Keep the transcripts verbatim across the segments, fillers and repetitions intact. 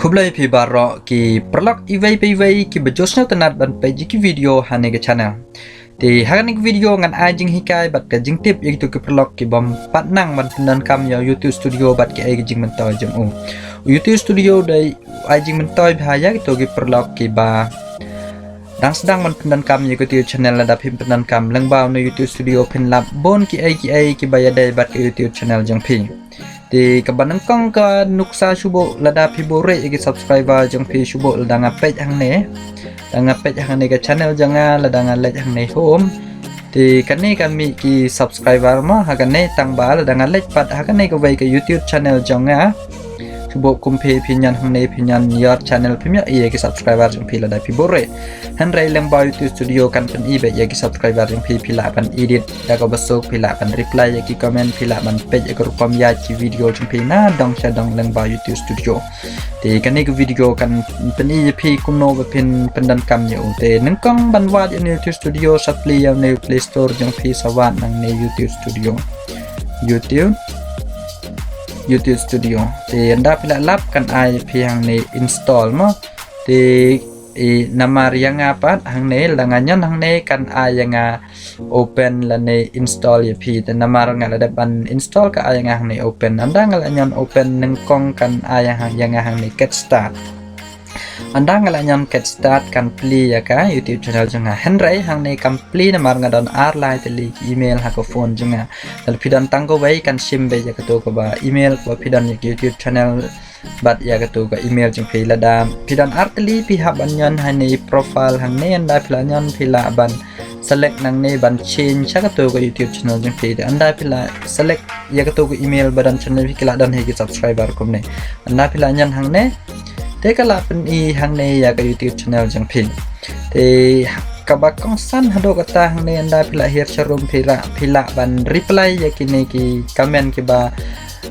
Khublei phi baroh ki paralok iwei pa iwei kiba ju sngewtynnat ban peit ïa ki video ha kane ka channel. Te ha kane ka video ngan ai jinghikai bad ka jingtip ïa kito ki paralok kibym pat nang ban pyndonkam ïa u YouTube Studio bad kiei ki jingmyntoi jong u. U YouTube Studio u dei u ai jingmyntoi bha ïa kito ki paralok kiba dang sdang ban pyndonkam ïa ka YouTube channel. Lada phim pyndonkam lyngba une u YouTube Studio phin lap bun kiei kiei kiba ïadei bad ka YouTube channel jong phi. Te kaba nyngkong ka nuksa, shu buh lada phi buhrieh ïa ki subscriber jong phi, shu buh lada nga peit hangne. Lada nga peit hangne ka channel jong nga, lada nga leit hangne home. Te kane ka mih ki subscriber mo ha kane, tang ba lada nga leit pat ha kane kawei ka YouTube channel jong nga, shu buh kum phi, phin ñion hangne, phin ñion your channel, phim ïohi ïa ki subscriber jong phi lada phi buhrieh. Hynrei lyngba u YouTube Studio kan pyni beit ïa ki subscriber jong phi, phi lah ban edit da kaba suk, phi lah ban reply ïa ki comment, phi lah ban peit ïa ka rukom ïaid ki video jong phi na dong sha dong lyngba u YouTube Studio. Te kane ka video kan pyni ïa phi kumno ba phin pyndonkam ïa u. Te nyngkong ban wad ïa une u YouTube Studio, sa plie ïa une u Play Store jong phi, sa wad nangne YouTube Studio. YouTube YouTube Studio. Te ynda phi la lap kan ai ïa phi hangne install mo. Te i namar ïa nga pat hangne, lada nga ñion hangne kan ai ïa nga open lane install ïa phi. Te namar nga la dep ban install ka ai ïa nga hangne open. Ynda nga la ñion open nyngkong kan ai ïa nga hangne get start. Ynda nga la ñion get start kan plie ïa ka YouTube channel jong nga. Hynrei hangne kam plie namar nga don ar lai tylli ki email ha ka phone jong nga. Lada phi don tang kawei kan shim beit ïa kato kaba email kaba phi don ïa ka YouTube channel bad ïa kato ka email jong phi. Lada phi don ar tylli phi hap ban ñion hangne profile hangne, ynda phi la ñion phi lah ban select nangne ban change sha kato ka YouTube channel jong phi. Te ynda phi la select ïa kato ka email ba don channel phi, ki la don hi ki subscriber kumne. Ynda phi la ñion hangne te ka la pyni hangne ïa ka YouTube channel jong phi. Te kaba kongsan haduh katta hangne, ynda phi la hiar sharum phi lah, phi lah ban reply ïa kine ki comment kiba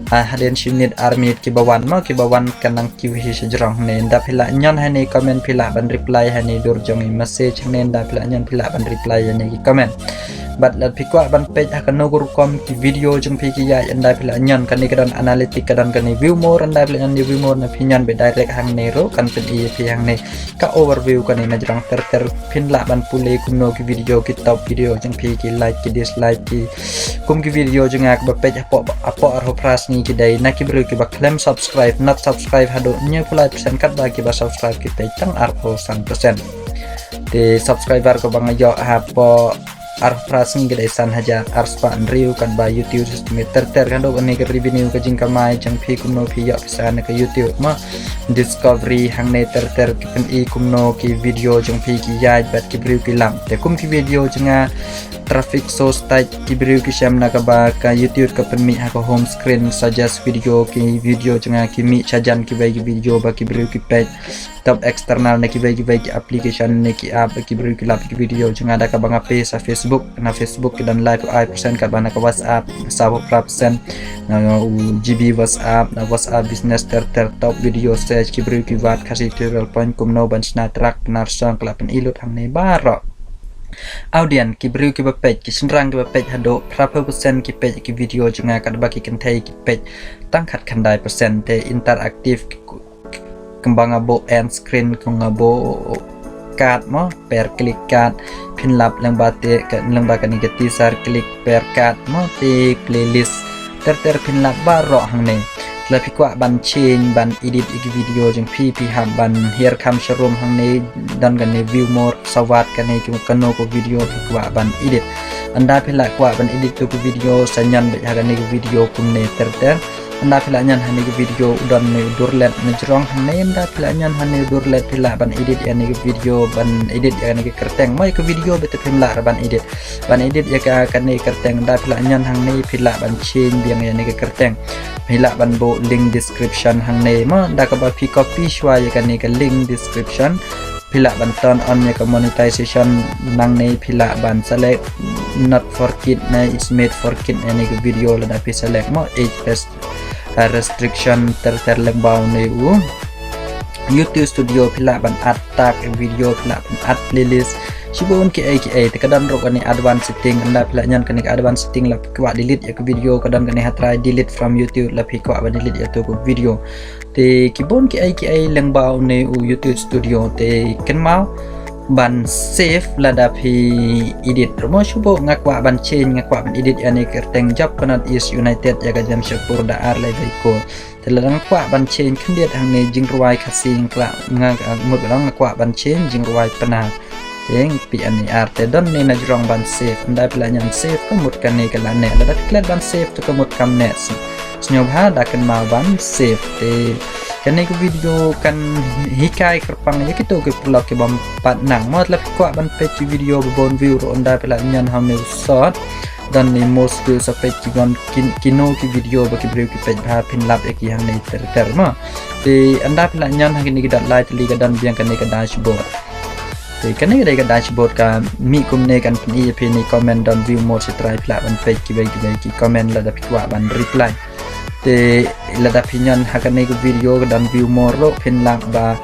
ah, hadien shi minit ar minit kiba wan mo, kiba wan kan nang kiew hi sha jrong hangne. Ynda phi la ñion hangne comment phi lah ban reply hangne dur jong i message hangne, ynda phi la ñion phi lah ban reply hangne ki comment. Bad lada phi kwah ban peit ha kano ka rukom ki video jong phi ki ïaid, ynda phi la ñion kane ka don analytic, ka don kane view more, ynda phi la ñion view more na phi ñion beit direct hangne ruh kan pyni ïa phi hangne ka overview kane na jrong ter ter, phin lah ban pule kumno ki video, ki top video jong phi, ki like, ki dislike, ki kum ki video jong nga kaba peit hapoh, hapoh arphew phra sngi ki dei na ki briew kiba khlem subscribe, not subscribe haduh hynñiewphew lai percent, katba kiba subscribe ki peit tang arphew san percent. Te subscriber kaba nga ïoh hapoh arphew phra sngi ka dei san hajar ar spah hynriew, katba YouTube system ter ter. Haduh kane ka revenue, ka jingkamai jong phi, kumno phi ïoh pisa na ka YouTube mo. Discovery hangne ter ter ki pyni kumno ki video jong phi ki ïaid bad ki briew ki lap. Te kum ki video jong nga traffic source, te ki briew ki shem na kaba ka YouTube ka pynmih ha ka home screen, suggest video, ki video jong nga ki mih shajan kiwei ki video ba ki briew ki peit. Top external na kiwei kiwei ki application ne ki app, ki briew ki lap ki video jong nga. Da kaba nga paste ha Facebook, na Facebook ki don laiphew ar percent, katba na ka WhatsApp sawphew phra percent, na u GB WhatsApp, na WhatsApp business ter ter. Top video search, ki briew ki wad Khasi tutorial point, kumno ban shna truck, Pnar song, ka la pyni lut hangne baroh. Audience, ki briew kiba peit, ki shynrang kiba peit, haduh phraphew percent ki peit ki video jong nga, katba ki kynthei ki peit tang khatkhyndai percent. Te interactive, ki ku-, kumba nga buh end screen, kumba nga buh card mo, per click card, phin lap lyngba te, ka, lyngba kane ka teaser, click per card mo, te playlist ter ter phin lap baroh hangne. Lada phi kwah ban change, ban edit ïa ki video jong phi, phi hap ban hiar kham sharum hangne, don kane view more, sa wad kane ki kano ka video phi kwah ban edit. Ynda phi la kwah ban edit to ka video, sa ñion beit ha kane ka video kumne ter ter. Ynda phi la ñion hangne ka video u don ne u durlet na jrong hangne, ynda phi la ñion hangne u durlet phi lah ban edit ïa kane ka video, ban edit ïa kane ka kyrteng. Mo ïa ka video beit te phim lah ruh ban edit. Ban edit ïa ka, kane ka kyrteng, ynda phi la ñion hangne phi lah ban change biang ïa kane ka kyrteng. Phi lah ban buh link description hangne mo, da kaba phi copy shuwa ïa kane ka link description. Phi lah ban turn on ïa ka monetization nangne, phi lah ban select not for kid ne it's made for kid ïa kane ka video, lada phi select mo age rest-, uh, restriction ter ter lyngba une u YouTube Studio. Phi lah ban add tag video, phi lah ban add playlist, Shibun kiei kiei, te ka don ruh kane advanced setting, ynda phi lah ñion kane ka advanced setting la phi kwah delete ïa ka video, ka don kane ha try delete from YouTube, la phi kwah ban delete ïa tu ka video. Te ki bun kiei kiei lyngba une u YouTube Studio, te kynmaw ban save lada phi edit. Ruh mo shu buh nga kwah ban change, nga kwah ban edit ïa ne kyrteng Job Pynot is United ïa ka Jamshedpur da ar lai bai ko. Te lada nga kwah ban change khyndiat hangne jingrwai Khasi nga kwah, nga, nga mut ba nga kwah ban change jingrwai Pynot. Te phi ane ar te don ne na jrong ban save, ynda phi lah ñion save ka mut kane ka la neh, lada phi klet ban save to ka mut kam neh. Sngewbha da kynmaw ban save. Te kane ka video kan hikai kyrpang ïa kito ki paralok ki bym pat nang. Mo lada phi kwah ban peit ki video ba bun view ruh ynda phi lah ñion hangne u sort. Don ne most views sa peit ki wan kin, kino ki video ba ki briew ki peit bha phin lap ïa ki hangne ter ter mo. Te ynda phi lah ñion ha kine ki dot lai tylli ka don biang kane ka dashboard. Te kane ka dei ka dashboard ka mih kumne, kan pyni ïa phi ne comment don view more, sa try phi lah ban peit kiwei kiwei ki comment lada phi kwah ban reply. Te lada phi ñion ha kane ka video ka don view more ruh phin lap ba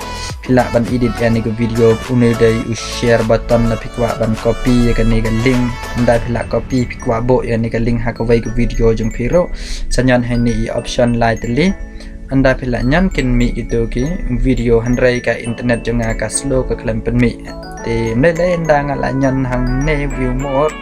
phi lah ban edit ïa ne ka video. Une dei u share button, lada phi kwah ban copy ïa kane ka link, ynda phi lah copy phi kwah buh ïa ne ka link ha kawei ka video jong phi ruh. Sa ñion hangne i option lai tylli. Ynda phi lah ñion kin mih kito ki video, hynrei ka internet jong nga ka slow, ka khlem pynmih. Te ym lei lei ynda nga lah ñion hangne view more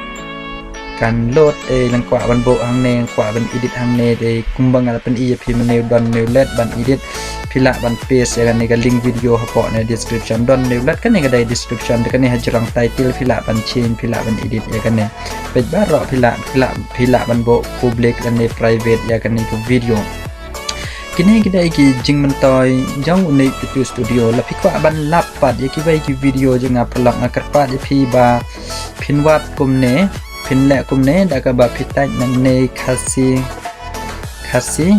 kan load, te lada nga kwah ban buh hangne, nga kwah ban edit hangne, te kumba nga la pyni ïa phi mynne u don une u led ban edit. Phi lah ban paste ïa kane ka link video hapoh ne description, don une u led, kane ka dei description, te kane ha jrong title phi lah ban change, phi lah ban edit ïa kane. Peit baroh phi lah, phi lah, phi lah ban buh public lane private ïa kane ka video. Kine ki dei ki jingmyntoi jong une u YouTube Studio. Lada phi kwah ban lap pat ïa kiwei ki video jong nga paralok, nga kyrpad ïa phi ba phin wad kumne, phin leh kumne da kaba phi type nangne Khasi, Khasi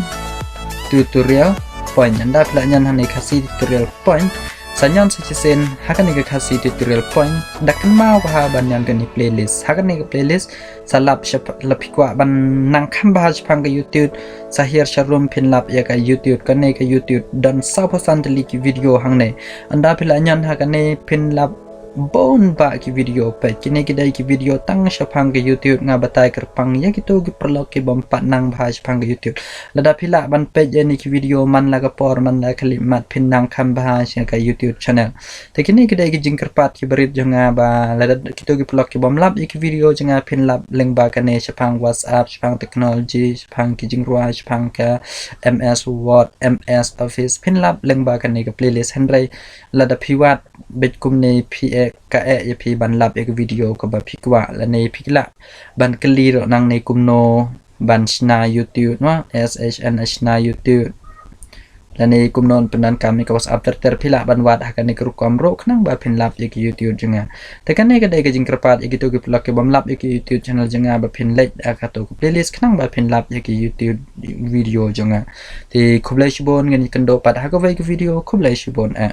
tutorial point. Ynda phi lah ñion hangne Khasi tutorial point, sa ñion sa shisien ha kane ka Khasi tutorial point, da kynmaw bha ban ñion kane playlist. Ha kane ka playlist sa lap shap-, lada phi kwah ban nang kham bha shaphang ka YouTube, sa hiar sharum phin lap ïa ka YouTube, kane ka YouTube don sawphew san tylli ki video hangne. Ynda phi lah ñion ha kane phin lap bun bah ki video. Peit kine ki dei ki video tang shaphang ka YouTube, nga batai kyrpang ïa kito ki paralok ki bym pat nang bha shaphang ka YouTube. Lada phi lah ban peit ïa ne ki video man la ka por man la ka khyllipmat phin nang kham bha sha ka YouTube channel. Te kine ki dei ki jingkyrpad ki barit jong nga ba lada kito ki paralok ki bym lap ïa ki video jong nga phin lap lyngba kane shaphang WhatsApp, shaphang technology, shaphang ki jingrwai, shaphang ka M S Word, M S Office, phin lap lyngba kane ka playlist. Hynrei lada phi wad beit kumne phi eh, ka eh ïa phi ban lap ïa ka video kaba phi kwah, lane phi lah ban kylli ruh nangne kumno ban shna YouTube, no? S H N shna YouTube. Lane kumno pyndonkam ïa ka WhatsApp ter ter, phi lah ban wad ha kane ka rukom ruh khnang ba phin lap ïa ka YouTube jong nga. Te kane ka dei ka jingkyrpad ïa kito ki paralok ki bym lap ïa ka YouTube channel jong nga ba phin leit ha kato ka playlist khnang ba phin lap ïa ka YouTube video jong nga. Te khublei shibun, ngan ïakynduh pat ha kawei ka video, khublei shibun eh.